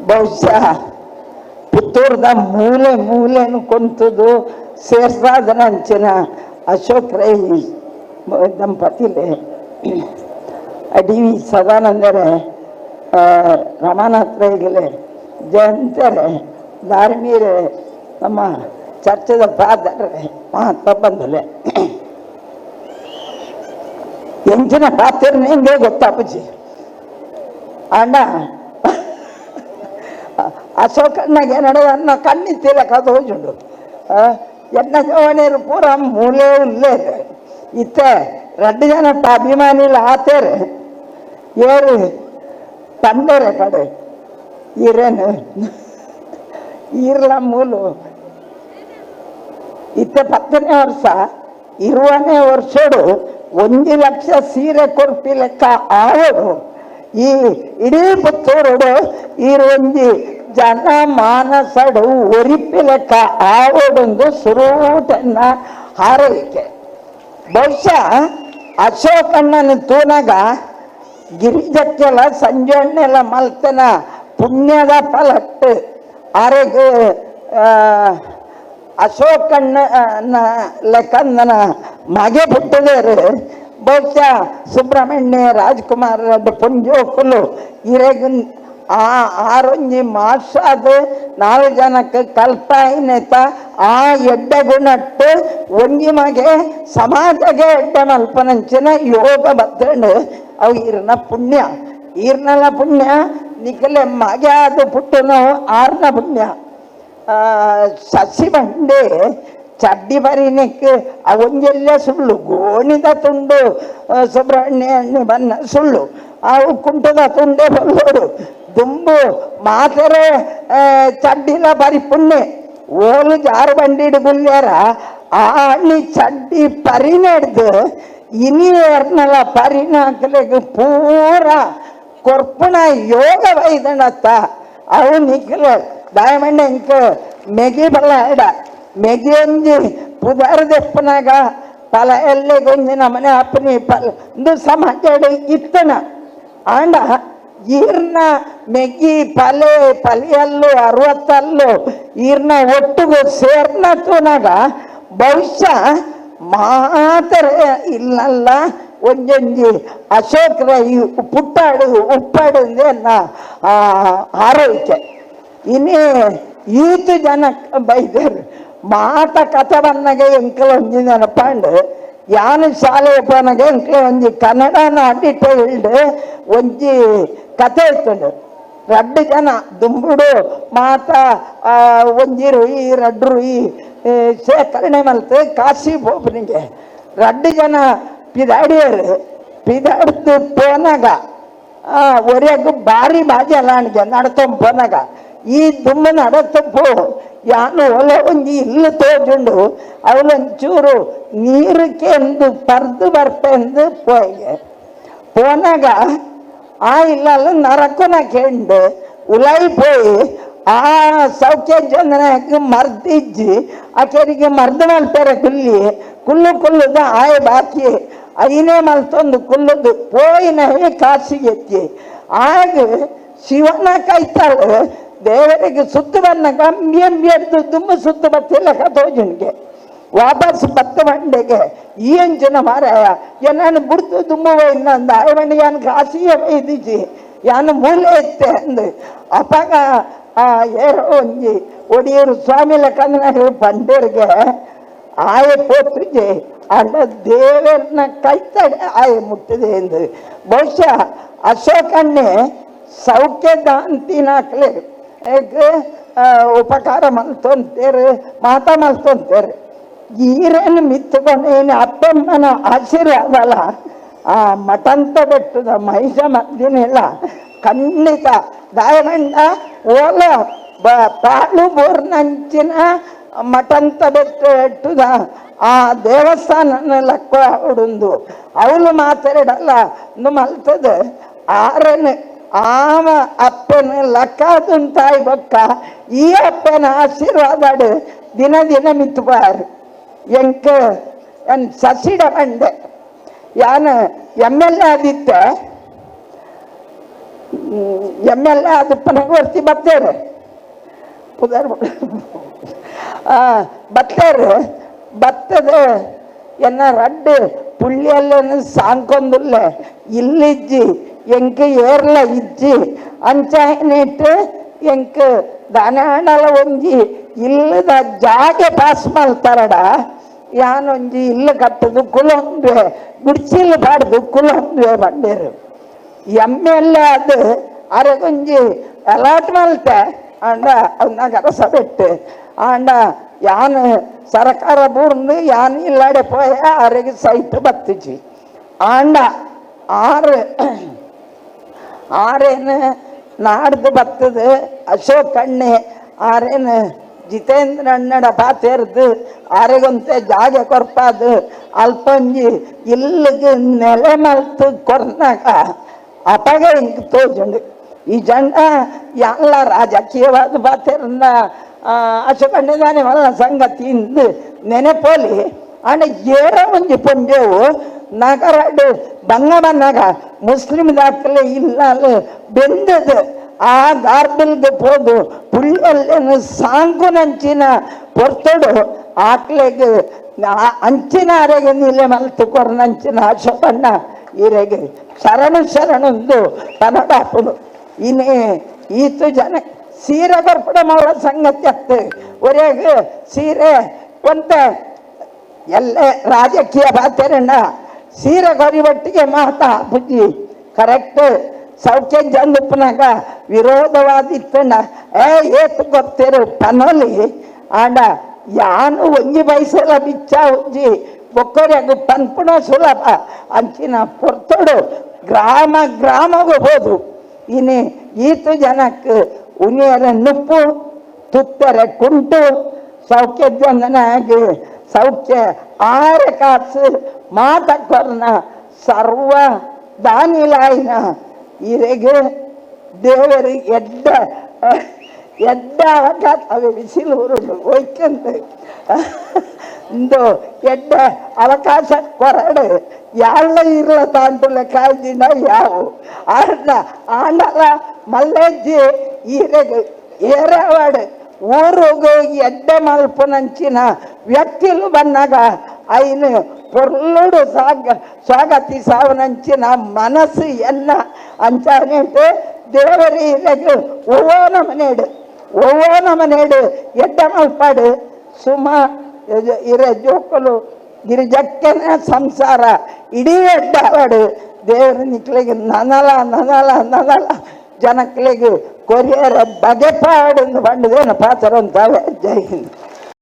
ಬಹುಶಃ ಪುತ್ತೂರ್ದ ಮೂಲೆ ಮೂಲೆನು ಕೊಂತದು ಸೇರ್ಸಾದನ ಅಂಚಿನ ಅಶೋಕ್ ರೈ ದಂಪತಿಲೆ, ಡಿ ವಿ ಸದಾನಂದರೆ, ರಮಾನಾಥ್ ರೈಗಲೆ, ಜಯಂತರೆ, ಧಾರ್ಮೀರೆ, ನಮ್ಮ ಚರ್ಚದ ಫಾದರ್ ಮಹಾತ್ಮ ಬಂದಲೆ, ಎಂಚಿನ ಪಾತ್ರ ಹೆಂಗೆ ಗೊತ್ತಾಪುಜಿ. ಅಣ್ಣ ಅಶೋಕಣ್ಣಗೆ ನಡೆದ ಕಣ್ಣಿತ್ತಿಲ್ಲ ಕದೋಜುಂಡು. ಎನ್ನ ಜವಣಿಯರು ಪೂರ ಮೂಲೆ ಉಲ್ಲೇರು. ಇತ್ತೆ ರಡ್ಡು ಜನ ಅಭಿಮಾನಿಲ ಆತೇರು. ಏರು ತಂದೆರೆ ಕಡೆ ಈರೇನು ಈರ್ಲ ಮೂಲು. ಇತ್ತೆ 10ನೇ ವರ್ಷ 20ನೇ ವರ್ಷಡು 1 ಲಕ್ಷ ಸೀರೆ ಕೊರ್ಪಿ ಲೆಕ್ಕ ಆವಡು. ಈ ಇಡೀ ಪುತ್ತೂರುಡು ಈರೊಂಜಿ ಜನ ಮಾನಸಡು ಒರಿಪಿ ಲೆಕ್ಕ ಆವಡೊಂದು ಸುರೂಟನ್ನ ಹಾರೈಕೆ. ಬಹುಶಃ ಅಶೋಕಣ್ಣನ ತೂನಗ ಗಿರಿಜಕ್ಕೆಲ್ಲ ಸಂಜಣ್ಣೆಲ್ಲ ಮಲ್ತನ ಪುಣ್ಯದ ಫಲಟ್ಟು ಆರೆಗ್ ಅಶೋಕಣ್ಣ ಲೆಕ್ಕಂದನ ಮಗೆ ಪುಟ್ಟದೇರು. ಬಹುಶಃ ಸುಬ್ರಹ್ಮಣ್ಯ ರಾಜ್ಕುಮಾರ್ ಪುಂಜೋಕುಲು ಇರೆಗ್ ಆ ಆರೊಂಜಿ ಮಾಸಾದ ನಾಲ್ ಜನಕ್ಕೆ ಕಲ್ಪಾಯಿನೆತ ಆ ಎಡ್ಡೆ ಗುಣಟ್ಟು ಒಂಜಿ ಮಗೆ ಸಮಾಜಗೆ ಎಡ್ಡೆ ಮಲ್ಪನಂಚಿನ ಯೋಗ ಬತ್ತಂಡು. ಅವು ಈರ್ನ ಪುಣ್ಯ, ಈರ್ನಲ ಪುಣ್ಯ. ನಿಕಲೆ ಮಗೆ ಅದು ಪುಟ್ಟನು ಆರ್ನ ಪುಣ್ಯ. ಸಸಿ ಬಂಡೆ ಚಡ್ಡಿ ಬರಿನಿಕ್ ಒಂಜೆಲ್ಲ ಸುಳ್ಳು. ಗೋಣಿದ ತುಂಡು ಸುಬ್ರಹ್ಮಣ್ಯ ಬನ್ನ ಸುಳ್ಳು. ಅವು ಕುಂಟದ ತುಂಡೆ ಬಲ್ಲೋಡು. ದುಂಬು ಮಾತರೆ ಚಡ್ಡಿಲ ಬರಿ ಪುಣ್ಯ. ಓಲು ಜಾರು ಬಂಡಿಡು ಗುಲ್ಯಾರ ಆ ಅಣ್ಣಿ ಚಡ್ಡಿ ಪರಿನೆಡ್ದು ಇನಿ ಎರ್ನಲ ಪರಿನಾಕಲೆಗ್ ಪೂರ ಕೊರ್ಪುಣ ಯೋಗ ವೈದಣತ್ತ. ಅವು ನಿಕ್ಲೆ ದಯಮಂಡ ಇಂಕ ಮೆಗಿ ಬಲ್ಲ ಎಡ ಮೆಗಿ ಒಂಜಿ ಪುದರ್ ದೆಪ್ಪನಾಗ ಪಲ ಎಲ್ಲೆ ಗೊಂಜಿ ನಮನೆ ಅಪ್ಪನಿ ಪಲ ಇಂದು ಸಮಾಜ ಇತ್ತನ. ಆಂಡ ಈರ್ನ ಮೆಗ್ಗಿ ಪಲೆ ಪಲಿಯಲ್ಲು 60 ಅಲ್ಲು ಈರ್ನ ಒಟ್ಟುಗು ಸೇರ್ನ ತೂನಾಗ ಬಹುಶಃ ಮಾತ್ರ ಇಲ್ಲಲ್ಲ ಒಂಜೊಂಜಿ ಅಶೋಕ್ ರೈ ಪುಟ್ಟಾಡು ಉಪ್ಪಾಡು ಅನ್ನ ಆರೋಗ್ಯ. ಇನಿ ಈತ್ ಜನ ಬೈದರು ಮಾತ ಕತೆ ಬಂದಾಗ ಎಂಕಲ ಒಂಜಿ ನೆನಪಾಂಡು. ಯಾನು ಶಾಲೆ ಪೋನಾಗ ಎಂಕಲ ಒಂಜಿ ಕನ್ನಡ ನಾಟಿಟ ಇಲ್ಡು ಒಂಜಿ ಕತೆ ಇತ್ತುಂಡು. ರಡ್ಡು ಜನ ದುಂಬುಡು ಮಾತ ಒಂಜಿ ರುಯಿ ರಡ್ಡು ರುಯಿ ಶೇಖರಣೆ ಮಲ್ತು ಕಾಶಿ ಪೋಪನಿಗೆ ರಡ್ಡು ಜನ ಪಿದಾಡಿಯರು. ಪಿದಾಡ್ದು ಪೋನಾಗ ಒರೆಗ್ ಬಾರಿ ಬಾಜಲಾಣಿಗೆ ನಡ್ತೊಂದು ಪೋನಾಗ ಈ ದುಂಬು ನಡತಪ್ಪು ಯಾನು ಒಲೆ ಒಂಜಿ ಇಲ್ಲು ತೋಜುಂಡು. ಅವಳೊಂಚೂರು ನೀರು ಕೆಂದು ಪರ್ದು ಬರ್ಪೆಂದು ಪೋಯೆ. ಪೋನಾಗ ಆ ಇಲ್ಲಲ್ಲ ನರಕುನ ಕೆಂಡು ಉಲೈ ಪೋಯಿ ಆ ಸೌಖ್ಯ ಜನಕ್ಕೆ ಮರ್ದಿಜ್ಜಿ. ಆಕೆರಿಗೆ ಮರ್ದು ಮಲ್ಪೆರೆ ಕುಲ್ಲಿ ಕುಲ್ಲು ಕುಲ್ಲುದ ಆಯ ಬಾಕಿ ಐನೇ ಮಲ್ತೊಂದು ಕುಲ್ಲುದು ಪೋಯಿನ ಕಾಸಿಗೆ ಎತ್ತಿ ಆಗ ಶಿವನ ಕೈತಾಳು ದೇವರಿಗೆ ಸುತ್ತು ಬಂದಾಗ ಅಂಬಿ ದುಂಬು ಸುತ್ತು ಬತ್ತಿಲ್ಲ ತೋಜುನಿಗೆ. ವಾಪಸ್ ಬತ್ತ ಬಂಡೆಗೆ ಈ ಅಂಚಿನ ಮಾರಾಯ ಏನಾನು ಬುಡ್ತು ದುಂಬುವ ಇನ್ನೊಂದು ಆಯ್ ಯಾನ್ ಕಾಸಿಗೆ ಬೈದಿಜಿ, ಯಾನು ಮೂಲೆ ಇತ್ತೆ ಅಂದು. ಅಪಗ ಆ ಏರೋ ಒಂಜಿ ಒಡಿಯೂರು ಸ್ವಾಮಿ ಲೆಕ್ಕಂದ್ರೆ ಬಂಡೇರಿಗೆ ಆಯ ಪೋತುಜೆ ಅಂಡ ದೇವರನ್ನ ಕೈತಡೆ ಆಯ ಮುಟ್ಟಿದೆ ಎಂದು. ಬಹುಶಃ ಅಶೋಕನ್ನೇ ಸೌಖ್ಯದಾಂತಿನಾಕ್ಲೆ ಉಪಕಾರ ಮಲ್ತೊಂತೇರು, ಮಾತಾ ಮಲ್ತೊಂತೇರು. ಈರೇನು ಮಿತ್ತುಕೊಂಡೇನು ಅಪ್ಪಮ್ಮನ ಆಶೀರ್ವಾದಲ್ಲ ಆ ಮಠಂತ ಬೆಟ್ಟದ ಮಹಿಷ ಮದ್ದಿನಿಲ್ಲ ಖಂಡಿತ ದಾಯಮಂಡ ಓಲ ಪಾಳು ಬೋರ್ನಂಚಿನ ಮಠಂತ ಬೆಟ್ಟದ ಆ ದೇವಸ್ಥಾನ ಲಕ್ಕ ಉಡುಂದು ಅವಳು ಮಾತಾಡಲ್ಲ ಮಲ್ತದ ಆರನು ಆಮ ಅಪ್ಪನ ಲಕ್ಕಾದುನ್ ತಾಯಿ ಬೊಕ್ಕ ಈ ಅಪ್ಪನ ಆಶೀರ್ವಾದ ದಿನ ದಿನ ಮಿತ್ತುಪಾರು. ಎಂಕ್ ಎನ್ ಸಸಿಡ ಬಂಡೆ ಯಾನ್ M L A ಆದಿತ್ತೆ. MLA ಆದುಪ್ಪನಾಗ ಒರ್ತಿ ಬತ್ತೇರು ಪುದರ್ ಬತ್ತೇರು ಬತ್ತದ ಎನ್ನ ರಡ್ಡು ಪುಳ್ಳಿಯಲ್ಲೇನು ಸಾಂಕೊಂದುಲ್ಲೆ ಇಲ್ಲಿಜ್ಜಿ ಎಂಕ್ ಏರ್ಲ ಇಜ್ಜಿ ಅಂಚಾಯಿನಿಟ್ಟು ಎಂಕ್ ದನಾಣಲ ಒಂಜಿ ಇಲ್ಲದ ಜಾಗೆ ಪಾಸ್ ಮಲ್ತಾರಡ ಯಾನೊಂಜಿ ಇಲ್ಲು ಕಟ್ಟದು ಕುಲೊಂದ್ವೆ ಗುಡ್ಚಿಲ್ ಪಾಡ್ದು ಕುಲೊಂದ್ವೆ ಬಂಡೇರು ಎಮ್ಮೆಲ್ಲೆ ಅದು ಅರೆಗೊಂಜಿ ಅಲಾಟ್ ಮಲ್ತೆ ಆಂಡ ನಗರ ಸಭೆಟ್ಟು ಆಂಡ ಯಾನ್ ಸರಕಾರ ಬೂರ್ದು ಯಾನ್ ಇಲ್ಲಾಡೆ ಪೋಯ ಅರೆಗೆ ಸೈಟ್ ಬತ್ತಿಜಿ ಆಂಡ ಆರು ಆರೇನು ನಾಡ್ದು ಬತ್ತದು ಅಶೋಕ್ ಅಣ್ಣೆ ಆರೇನು ಜಿತೇಂದ್ರ ಅಣ್ಣಡ ಪಾತೇರ್ದು ಆರೆಗೊಂತೆ ಜಾಗೆ ಕೊರ್ಪಾದು ಅಲ್ಪೊಂಜಿ ಇಲ್ಲಿಗೆ ನೆಲೆ ಮಲ್ತು ಕೊರ್ನಾಗ ಅಪಗ ಇಂಕ್ ತೋಜುಂಡು. ಈ ಜನ ಎಲ್ಲ ರಾಜಕೀಯವಾದ ಪಾತೇರ್ನ ಅಶೋಕ್ ಅಣ್ಣದಾನೆ ಮಲ್ಲ ಸಂಗತಿ ಇಂದು ನೆನೆಪೋಲಿ. ಆಂಡ ಏರ ಒಂಜಿ ಪೊಂಜೆವು ನಗರಡ್ ಬಂಗ ಬನ್ನಗ ಮುಸ್ಲಿಂ ದಾಖಲೆ ಇಲ್ಲ ಬೆಂದದು ಆ ಗಾರ್ಬಿಲ್ಗೆ ಪೋದು ಪುಳ್ಳೆಲ್ಲೇನು ಸಾಂಕುನಂಚಿನ ಪೊರ್ತುಡು ಆಕ್ಲೆಗ್ ಅಂಚಿನ ಅರೆಗೆ ನಿಲೆ ಮಲ್ತು ಕೊರ್ನಂಚಿನ ಅಶೋಕಣ್ಣ ಈರೆಗೆ ಶರಣು ಶರಣುಂದು ಪನಡಾಪುಡು. ಇನಿ ಈತು ಜನ ಸೀರೆ ಕೊರ್ಪುಡ ಮೌಳ ಸಂಗತಿ ಅತ್ತು ಒರೆಗ್ ಸೀರೆ ಒಂತ ಎಲ್ಲ ರಾಜಕೀಯ ಪಾತೆರಣ್ಣ ಸೀರೆ ಕೊರಿಬಟ್ಟಿಗೆ ಮಾತಾ ಬುದ್ಧಿ ಕರೆಕ್ಟ್ ಸೌಖ್ಯ ಜಂದುಪ್ಪನಾಗ ವಿರೋಧವಾದಿತ್ತಣ್ಣ ಏ ಏತು ಗೊತ್ತಿರು ಪನೊಲಿ. ಆಂಡ ಯಾನು ಒಂಜಿ ಬೈಸಲ ಬಿಚ್ಚ ಒಂಜಿ ಬೊಕ್ಕರಿಯಾಗ ಪನ್ಪುಣ ಸುಲಭ ಅಂಚಿನ ಪೊರ್ತುಡು ಗ್ರಾಮ ಗ್ರಾಮಗೂ ಹೋದು. ಇನಿ ಈತು ಜನಕ್ಕೆ ಉನಿಯರ ನುಪ್ಪು ತುತ್ತರೆ ಕುಂಟು ಸೌಖ್ಯ ಜನನಾಗಿ ಸೌಖ್ಯ ಆರ ಕಾಸು ಮಾತಕೊರ್ನ ಸರ್ವ ದಾನಿಲಾಯಿನ ಇರೆಗೆ ದೇವರು ಎಡ್ಡ ಎಡ್ಡ ಅವಕಾಶ ಅವೆ ಬಿಸಿಲು ಉರುಳು ಒಯ್ಕಂದು ಇಂದು ಎಡ್ಡ ಅವಕಾಶ ಕೊರಡು ಯಾళ్ళ ಇರ್ಲ ತಾಂಟುಲ ಕಾಯ್ದಿನ ಯಾವು ಆಂಡ ಆಂಡಲ ಮಲ್ಲೆಜ್ಜಿ ಈರೆಗೆ ಏರವಾಡು ಊರುಗು ಎಡ್ಡೆ ಮಲ್ಪುನಂಚಿನ ವ್ಯಕ್ತಿಲು ಬನ್ನಾಗ ಐನು ಪೊರ್ಲುಡು ಸಾಗ ಸ್ವಾಗತಿಸಾವನಂಚಿನ ಮನಸ್ಸು ಎನ್ನ ಅಂಚಾನೆಂಟು ದೇವರಿ ಇರೆಗ್ ಒವ್ವೋ ನಮನೇಡು ಒವ್ವೋ ನಮನೇಡು ಎಡ್ಡೆ ಮಲ್ಪಾಡು ಸುಮ ಇರೆ ಜೋಕುಲು ಗಿರಿಜಕ್ಕನ ಸಂಸಾರ ಇಡೀ ಎಡ್ಡಾವಡು ದೇವರು ನಿಕ್ಲೆಗ್ ನನಲ ನನಲ ನನಲ ಜನಕ್ಲೆಗ್ ಕೊರಿಯರ ಬಗೆಪಾಡು ಪಂಡುದೇನು ಪಾತ್ರ ಅಂತಾವೆ. ಜೈ ಹಿಂದ್.